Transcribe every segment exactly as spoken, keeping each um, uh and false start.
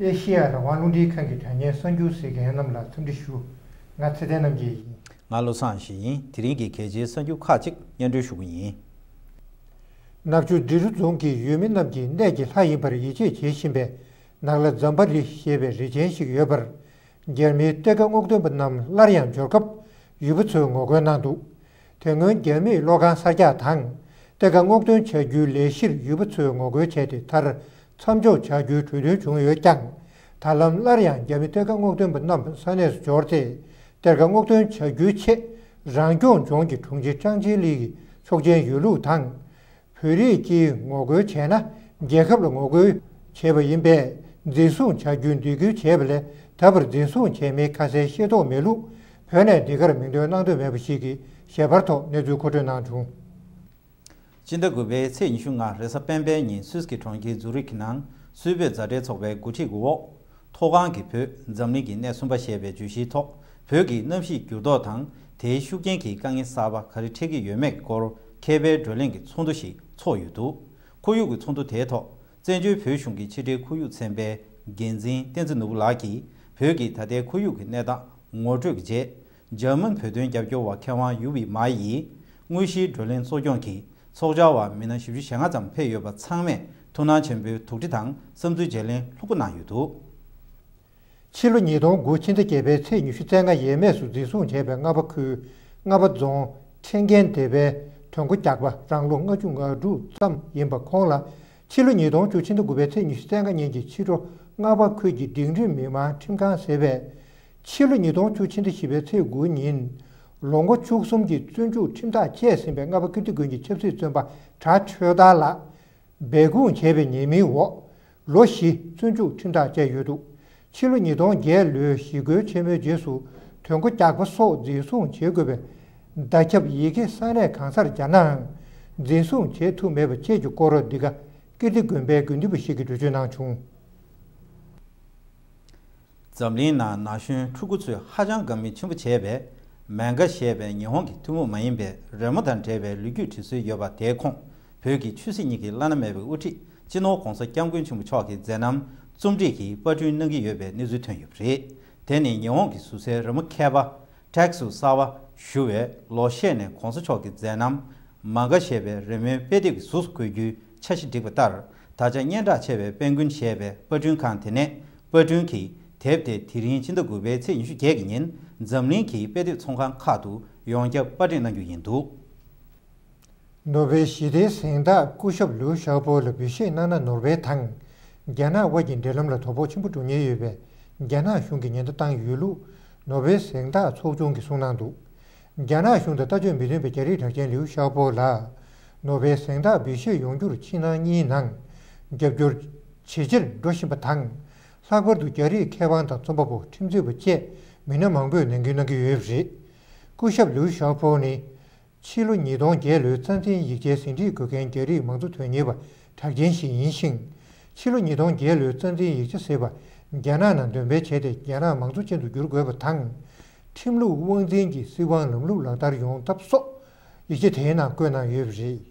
ཨེ་ཤེ་ཡ་རང་དབང་རླུང་འཕྲིན་ཁང་གི་དྲ་བརྙན་གསར་འགྱུར་གཟིགས་མཁན་རྣམས་ལ་འཚམས་འདྲི་ཞུ། ང་ཚེ་བརྟན་རྣམ་རྒྱལ་ཡིན། ང་བློ་བཟང་ཡེ་ཤེས་ཡིན། དེ་རིང་གི་གལ་ཆེའི་གསར་འགྱུར་ཁག་ཅིག་སྙན་སྒྲོན་ཞུ་གི་ཡིན། ནག་ཆུ་འབྲི་རུ་རྫོང་གི་ཡུལ་མི་རྣམས་ཀྱི་གནས་ཀྱི་ལྷ་ཡིན་པར་ཡིད་ཆེས་བྱེད་བཞིན་པའི་ནག་ལྷ་ཛམ་བྷ་རི་ཞེས་པའི་རི་ཆེན་ཞིག་ཡོད་པར། རྒྱ་མིའི་གཏེར་ཁ་སྔོག་འདོན་པ་རྣམས་སླར་ཡང་འབྱོར་སྐབས་ཡུལ་པ་ཚོས་ངོ་རྒོལ་གནང་འདུག་དེ་སྔོན་རྒྱ་མིས་གློག་ཁང་གསར་རྒྱག་དང་། གཏེར་ཁ་སྔོག་འདོན་བྱ་རྒྱུའི་ལས་གཞིར་ཡུལ་པ་ཚོས་ངོ་རྒོལ་བྱས་ཏེ། མཐར་མཚམས་འཇོག་བྱ་རྒྱུའི་གྲོས་མཐུན་བྱུང་ཡོད་ཀྱང་། ད་ལམ་སླར་ཡང་རྒྱ་མི་གཏེར་ཁ་སྔོག་འདོན་པ་རྣམས་ས་གནས་སུ་འབྱོར་ཏེ། གཏེར་ཁ་སྔོག་འདོན་བྱ་རྒྱུའི་ཆེད་རང་སྐྱོང་ལྗོངས་ཀྱི་དྲུང་ཆེ་ཀྲང་ཅིན་ལི་ཡིས་ཆོག་མཆན་ཡོད་ལུགས་དང་། བོད་རིགས་ཀྱིས་ངོ་རྒོལ་བྱས་ན་རྒྱལ་ཁབ་ལ་ངོ་རྒོལ་བྱས་པ་ཡིན་པས། འཛིན་བཟུང་བྱ་རྒྱུའི་འབོད་སྐུལ་བྱས་པ་ལས། ད་བར་འཛིན་བཟུང་བྱས་མིན་ཁ་གསལ་ཤེས་རྟོགས་མེད་ལུགས། བོད་ནས་འདི་གར་མིང་འདོན་གནང་འདོད་མེད་པ་ཞིག་གིས་ཞལ་པར་ཐོག་གནས་ཚུལ་མཁོ་སྤྲོད་གནང་བྱུང་། སྤྱི་ཟླ་དགུ་པའི་ཚེས་ཉི་ཤུ་ལྔ་རེས་གཟའ་སྤེན་པའི་ཉིན་སུད་སི་གྲོང་ཁྱེར་ཛུ་རིག་གི་ནང་སུད་བོད་མཛའ་འབྲེལ་ཚོགས་པའི་འགོ་ཁྲིད་ཀྱི་འོག་མཐོ་སྒང་གི་བོད་འཛམ་གླིང་གི་གནས་གསུམ་པ་ཞེས་པའི་བརྗོད་གཞིའི་ཐོག་བོད་ཀྱི་གནམ་གཤིས་འགྱུར་ལྡོག་དང་དེའི་ཤུགས་རྐྱེན་གྱིས་དཀའ་ངལ་གསར་པ་ག་རེ་འཕྲད་ཀྱི་ཡོད་མེད་སྐོར་མཁས་པའི་བགྲོ་གླེང་གི་ཚོགས་འདུ་ཞིག་ཚོགས་ཡོད་འདུག་ཁོར་ཡུག་གི་ཚོགས་འདུ་དེའི་ཐོག་བཙན་བྱོལ་བོད་གཞུང་གི་ཕྱི་དྲིལ་ཁོར་ཡུག་ཚན་པའི་འགན་འཛིན་བསྟན་འཛིན་ནོར་བུ་ལགས་ཀྱིས་བོད་ཀྱི་ད་ལྟའི་ཁོར་ཡུག་གི་གནས་སྟངས་ངོ་སྤྲོད་ཀྱི་རྗེས། འཇར་མན་བོད་དོན་རྒྱབ་སྐྱོར་བ་མཁས་དབང་ཡུ་བི་མཱ་ཡིས་དངོས་གཞིའི་བགྲོ་གླེང་གཙོ་སྐྱོང་གིས་ཚོགས་བཅར་བ་མི་སྣ་བཞི་བཅུ་ཞེ་ལྔ་ཙམ་ཕེབས་ཡོད་པ་ཚང་མས་ཐུགས་སྣང་ཆེན་པོས་ཐུགས་ཁྲལ་དང་བསམ་ཚུལ་བརྗེ་ལེན་ལྷུག་པོ་གནང་ཡོད་འདུག་ཕྱི་ལོ་ཉིས་སྟོང་དགུ་ཕྱི་ཟླ་བརྒྱད་པའི་ཚེས་ཉི་ཤུ་རྩ་ལྔ་ཡས་མས་སུ་འཛིན་བཟུང་བྱས་པའི་རྔ་པ་ཁུལ་རྔ་པ་རྫོང་ཁྲེང་ཀན་སྡེ་པའི་དོན་གོ་རྒྱག་པ་རང་ལོ་ལྔ་བཅུ་ང་དྲུག་ཙམ་ཡིན་པ་ཁོང་ལ། ཕྱི་ལོ་ཉིས་སྟོང་བཅུ་ཕྱི་ཟླ་དགུ་པའི་ཚེས་ཉི་ཤུ་རྩ་ལྔ་ཉིན་གྱི་ཕྱི་དྲོ་རྔ་པ་ཁུལ་གྱི་སྒྲིང་སྒྲིང་མི་མང་ཁྲིམས་ཁང་ཟེར་བས། ཕྱི་ལོ་ཉིས་སྟོང་བཅུ་ཕྱི་ཟླ་བཞི་པའི་ཚེས་དགུ་ཉིན་ལོ་ངོ་བཅུ་གསུམ་གྱི་བཙོན་འཇུག་ཁྲིམས་ཐག་བཅད་ཟིན་པའི་རྔ་པ་ཀིརྟི་དགོན་གྱི་ཆབ་སྲིད་བཙོན་པ་གྲྭ་ཆོས་དར་ལགས་སྦས་སྐུང་བྱས་པའི་ཉེས་མིང་འོག་ལོ་བཞི་བཙོན་འཇུག་ཁྲིམས་ཐག་བཅད་ཡོད་འདུག་ཕྱི་ལོ་ཉིས་སྟོང་བརྒྱད་ལོའི་ཞི་རྒོལ་ཆེན་མོའི་རྗེས་སུ་དོན་གོ་རྒྱག་པ་སོགས་འཛིན་བཟུང་བྱེད་དགོས་པའི་བརྡ་ཁྱབ་ཡི་གེ་ས་གནས་གང་སར་བསྒྱར་ནའང་འཛིན་བཟུང་བྱེད་ཐུབ་མེད་པ་བཅས་ཀྱི་སྐོར་འདི་ག་ཀིརྟི་དགོན་པའི་དགེ་འདུན་པ་ཞིག་གིས་འགྲེལ་བརྗོད་གནང་བྱུང་། འཛམ་གླིང་ནང་ན་གཞོན་ཕྲུ་གུ་ཚོས་ཧ་ཅང་དགའ་མོས་ཆེན་པོ་བྱས་པའི་མན་གྷ་ཞེས་པའི་ཉི་ཧོང་གི་ཐུན་མོང་མ་ཡིན་པའི་རི་མོ་དང་འབྲེལ་བའི་ལོ་རྒྱུས་བྲིས་སྲོལ་ཡོད་པ་དེའི་ཁོངས་བོད་ཀྱི་ཆོས་སྲིད་གཉིས་ཀྱི་བླ་ན་མེད་པའི་དབུ་ཁྲིད་སྤྱི་ནོར་༧གོང་ས་༧སྐྱབས་མགོན་ཆེན་པོ་མཆོག་གི་མཛད་རྣམ་རྩོམ་སྒྲིག་གིས་པར་སྐྲུན་གནང་གི་ཡོད་པའི་གནས་ཚུལ་ཐོན་ཡོད་པ་རེད། དེ་ནི་ཉི་ཧོང་གི་ཟུར་སའི་རི་མོ་མཁས་པ་ཊེག་སུ་གསར་པ་ཞུ་བས་ལོ་ཤས་ནས་༧གོང་ས་མཆོག་གི་མཛད་རྣམ་མན་གྷ་ཞེས་པའི་རི་མོའི་དཔེ་དེབ་ཀྱི་གཟུགས་སུ་བཀོད་རྒྱུའི་འཆར་གཞི་བསྒྲིགས་པ་ལྟར། ད་ཆ་སྙན་གྲགས་ཆེ་བའི་དཔལ་མགོན་ཞེས་པའི་པར་སྐྲུན་ཁང་དེ་ནས་པར་སྐྲུན་གྱིས་དེབ་དེ་དེ་རིང་ཕྱི་ཟླ་དགུ་པའི་ཚེས་ཉི་ཤུ་བརྒྱད་ཀྱི་ཉིན་འཛམ་གླིང་གི་དཔེ་དེབ་ཚོང་ཁང་ཁག་ཏུ་ཡོངས་ཁྱབ་པར་སྐྲུན་གནང་རྒྱུ་ཡིན་འདུག་ནོ་བེལ་ཞི་བདེའི་གཟེངས་རྟགས་སྐུ་ཞབས་ལིའུ་ཞའོ་པོ་ལ་འབུལ་བཞེས་གནང་ན་ནོར་ཝེ་དང་རྒྱ་ནག་དབར་གྱི་འབྲེལ་ལམ་ལ་དོ་ཕོག་ཆེན་པོ་འགྲོ་ཉེན་ཡོད་པས་རྒྱ་ནག་གཞུང་གིས་ཉེན་བརྡ་བཏང་ཡོད་ལུགས་ནོ་བེལ་གཟེངས་རྟགས་ཚོགས་ཆུང་གིས་གསུངས་གནང་འདུག་རྒྱ་ནག་གཞུང་དང་ལྟ་སྤྱོད་མི་མཐུན་པའི་རྒྱ་རིགས་གྲགས་ཅན་ལིའུ་ཞའོ་པོ་ལ་ནོ་བེལ་གཟེངས་རྟགས་འབུལ་བཞེས་ཡོང་རྒྱུར་ཕྱི་ནང་གཉིས་ནང་རྒྱབ་སྐྱོར་ཇེ་ཆེར་འགྲོ་བཞིན་པ་དང་། ལྷག་པར་དུ་རྒྱ་རིགས་མཁས་དབང་དང་རྩོམ་པ་པོ་ཁྲིམས་རྩོད་པ་བཅས་མི་སྣ་མང་པོས་ནན་སྐུལ་གནང་གི་ཡོད་པ་རེད། སྐུ་ཞབས་ལིའུ་ཞའོ་པོ་ནི། ཕྱི་ལོ་ཉིས་སྟོང་བརྒྱད་ལོའི་རྩ་འཛིན་ཡིག་ཆའི་ཟིན་བྲིས་འགོད་མཁན་རྒྱ་རིགས་མང་གཙོ་དོན་གཉེར་བ་གྲགས་ཅན་ཞིག་ཡིན་ཞིང་། ཕྱི་ལོ་ཉིས་སྟོང་བརྒྱད་ལོའི་རྩ་འཛིན་ཡིག་ཆ་ཟེར་བ་རྒྱ་ནག་ནང་འདོན་སྤེལ་བྱས་ཏེ་རྒྱ་ནག་མང་གཙོ་ཅན་དུ་བསྒྱུར་དགོས་པ་དང་། ཁྲིམས་ལུགས་དབང་འཛིན་གྱི་སྲིད་དབང་ལམ་ལུགས་ལག་བསྟར་ཡོང་ཐབས་སོགས་ཡིག་ཆ་དེའི་ནང་བཀོད་གནང་ཡོད་པ་རེད།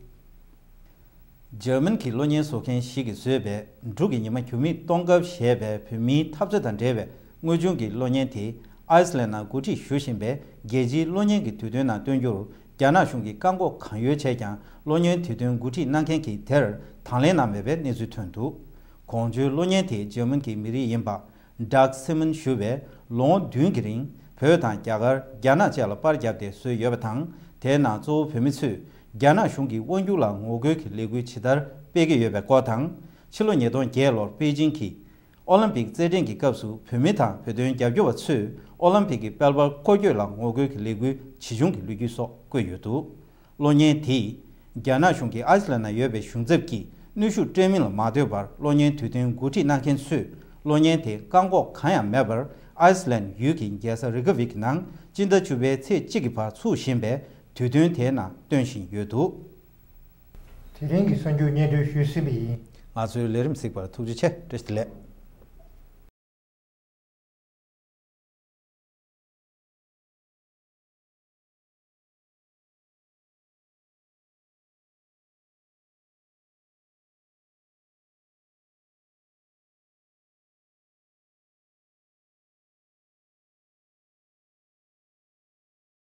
འཇར་མན་གྱི་གློག་བརྙན་བཟོ་མཁན་ཞིག་གིས་བཟོས་པའི་འབྲུག་གི་ཉི་མ་འགྱུར་མེད་སྟོང་སྐར་ཞེས་པའི་བོད་མིའི་འཐབ་རྩོད་དང་འབྲེལ་བའི་དངོས་བྱུང་གི་གློག་བརྙན་དེ་ཨའི་སི་ལན་ནང་འགོ་ཁྲིད་ཞུ་བཞིན་པའི་རྒྱལ་སྤྱིའི་གློག་བརྙན་གྱི་དུས་སྟོན་ནང་སྟོན་རྒྱུར་རྒྱ་ནག་གཞུང་གིས་བཀག་འགོག་གང་ཡོད་བྱས་ཀྱང་གློག་བརྙན་དུས་སྟོན་འགོ་ཁྲིད་གནང་མཁན་གྱིས་དེར་དང་ལེན་གནང་མེད་པའི་གནས་ཚུལ་ཐོན་འདུག་གོང་བརྗོད་གློག་བརྙན་དེ་འཇར་མན་གྱི་མི་རིགས་ཡིན་པ། ཌག་སི་མན་ཞུ་བས་ལོ་ངོ་བདུན་གྱི་རིང་བོད་དང་རྒྱ་གར་རྒྱ་ནག་བཅས་ལ་པར་བརྒྱབ་སྟེ་བཟོས་ཡོད་པ་དང་། དེའི་ནང་གཙོ་བོ་བོད་མི་ཚོས་རྒྱ་ནག་གཞུང་གི་དབང་སྒྱུར་ལ་ངོ་རྒོལ་གྱི་ལས་འགུལ་ཇི་ལྟར་སྤེལ་གྱི་ཡོད་པའི་སྐོར་དང་། ཕྱི་ལོ་ཉིས་སྟོང་བརྒྱད་ལོར་པེ་ཅིང་གི་ཨོ་ལིམ་པིག་རྩེད་འགྲན་གྱི་སྐབས་སུ་བོད་མི་དང་བོད་དོན་རྒྱབ་སྐྱོར་བ་ཚོས་ཨོ་ལིམ་པིག་གི་དཔལ་འབར་འཁོར་སྐྱོད་ལ་ངོ་རྒོལ་གྱི་ལས་འགུལ་ཇི་བྱུང་གི་ལོ་རྒྱུས་སོགས་བཀོད་ཡོད་འདུག་གློག་བརྙན་དེས་རྒྱ་ནག་གཞུང་གིས་ཨའི་སི་ལན་ན་ཡོད་པའི་གཞུང་ཚབ་ཀྱིས་གནོན་ཤུགས་སྤྲད་མིན་ལ་མ་ལྟོས་པར། གློག་བརྙན་དུས་སྟོན་འགོ་ཁྲིད་གནང་མཁན་ཚོས་གློག་བརྙན་དེ་བཀག་འགོག་གང་ཡང་མེད་པར། ཨའི་སི་ལན་ཡུལ་གྱི་རྒྱལ་ས་རེ་ཀ་ཝིག་ནང་སྤྱི་ཟླ་བཅུ་པའི་ཚེས་གཅིག་གི་བར་ཚུགས་བཞིན་པའི་དུས་སྟོན་དེའི་ནང་སྟོན་བཞིན་ཡོད་འདུག་དེ་རིང་གི་གསར་འགྱུར་སྙན་སྒྲོན་ཞུས་ཟིན་པ་ཡིན། ང་ཚོའི་ལས་རིམ་གཟིགས་པར་ཐུགས་རྗེ་ཆེ། བཀྲ་ཤིས་བདེ་ལེགས།